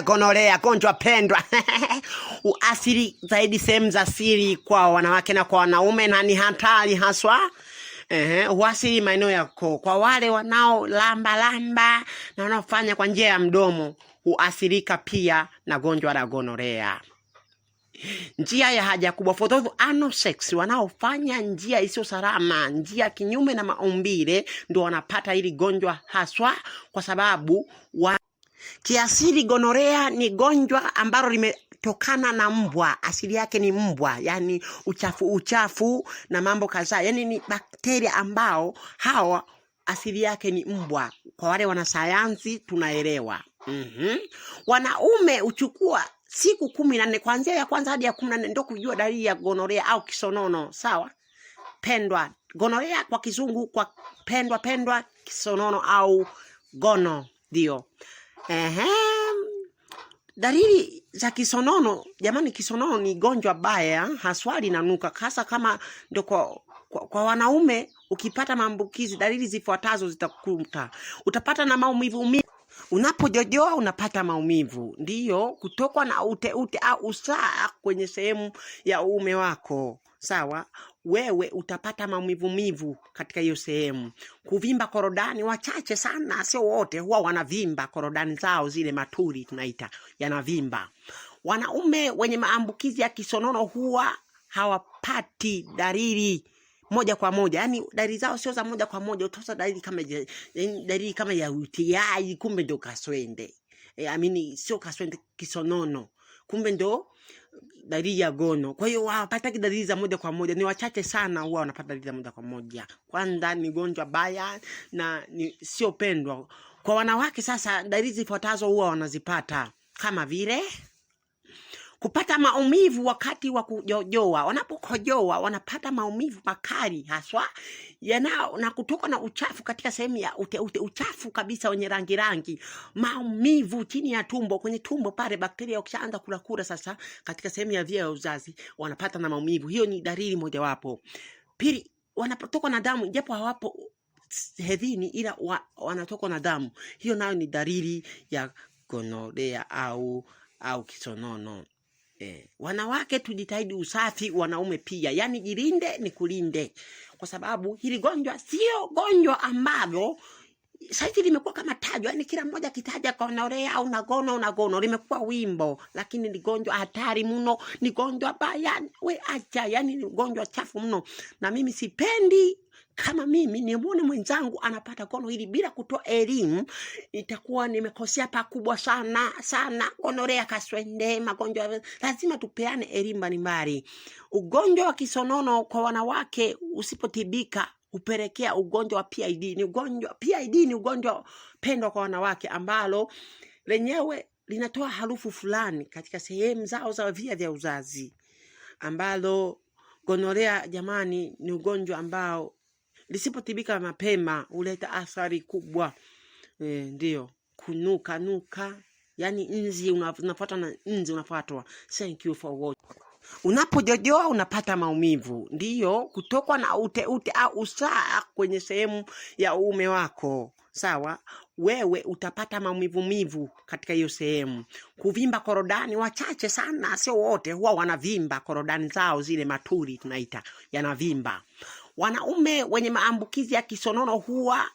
Gonorea, gonjwa pendwa huathiri zaidi sehemu za siri kwa wanawake na kwa wanaume, na ni hatari haswa. Huathiri maeneo ya koo. Kwa wale wanaolamba lamba na wanaofanya kwa njia ya mdomo huathirika pia na gonjwa la gonorea. Njia ya haja kubwa, for those anal sex, wanaofanya njia isiyo salama, njia kinyume na maumbile, ndio wanapata hili gonjwa haswa, kwa sababu kiasili gonorea ni gonjwa ambalo limetokana na mbwa, asili yake ni mbwa, yani uchafu uchafu na mambo kadhaa, yani ni bakteria ambao hawa asili yake ni mbwa. Kwa wale wanasayansi tunaelewa. Wanaume huchukua siku 14 kuanzia ya kwanza hadi ya 14 ndio kujua dalili ya gonorea au kisonono. Sawa pendwa, gonorea kwa kizungu kwa pendwa pendwa, kisonono au gono ndio. Ehe. Dalili za kisonono, jamani, kisonono ni gonjwa baya, haswa linanuka, hasa kama ndio kwa wanaume. Ukipata maambukizi, dalili zifuatazo zitakuta. Utapata na maumivu unapojojoa, unapata maumivu, ndiyo kutokwa na ute ute au usaha kwenye sehemu ya uume wako. Sawa, wewe utapata maumivumivu katika hiyo sehemu. Kuvimba korodani, wachache sana, sio wote, huwa wanavimba korodani zao, zile maturi tunaita, yanavimba. Wanaume wenye maambukizi ya kisonono huwa hawapati dalili moja kwa moja, yani dalili zao sio za moja kwa moja. Utakosa dalili kama dalili kama ya UTI, kumbe ndo kaswende. I mean, sio kaswende, kisonono, kumbe ndo dalili ya gono. Kwa hiyo hawapataki dalili za moja kwa moja, ni wachache sana huwa wanapata dalili za moja kwa moja. Kwanza ni gonjwa baya na ni sio pendwa kwa wanawake. Sasa dalili zifuatazo huwa wanazipata kama vile kupata maumivu wakati wa kujojoa. Wanapokojoa wanapata maumivu makali haswa yanao na kutoka na uchafu katika sehemu ya ute ute, uchafu kabisa wenye rangi rangi, maumivu chini ya tumbo, kwenye tumbo pale, bakteria wakishaanza kula kula sasa katika sehemu ya via ya uzazi wanapata na maumivu. Hiyo ni dalili mojawapo. Pili, wanapotokwa na damu japo hawapo hedhini, ila wanatokwa na damu, hiyo nayo ni dalili ya gonorea au kisonono. Wanawake tujitahidi usafi, wanaume pia, yaani jilinde ni kulinde, kwa sababu hili gonjwa sio gonjwa ambalo saizi limekuwa kama tajwa, yaani kila mmoja akitaja gonorea au nagono nagono, limekuwa wimbo, lakini ni gonjwa hatari mno, ni gonjwa baya, we acha, yaani ni gonjwa chafu mno, na mimi sipendi kama mimi nimwone mwenzangu anapata gono hili bila kutoa elimu, itakuwa nimekosea pakubwa sana sana. Gonorea, kaswende, magonjwa, lazima tupeane elimu mbalimbali. Ugonjwa wa kisonono kwa wanawake usipotibika hupelekea ugonjwa wa PID. Ni ugonjwa PID ni ugonjwa pendwa kwa wanawake ambalo lenyewe linatoa harufu fulani katika sehemu zao za via vya uzazi, ambalo gonorea, jamani, ni ugonjwa ambao lisipotibika mapema huleta athari kubwa. Ndio kunuka nuka, yani nzi unafuatwa na nzi unafuatwa. Thank you for watching. Unapojojoa unapata maumivu, ndiyo kutokwa na ute ute au usaha kwenye sehemu ya uume wako. Sawa, wewe utapata maumivumivu katika hiyo sehemu. Kuvimba korodani, wachache sana, sio wote, huwa wanavimba korodani zao, zile maturi tunaita, yanavimba. Wanaume wenye maambukizi ya kisonono huwa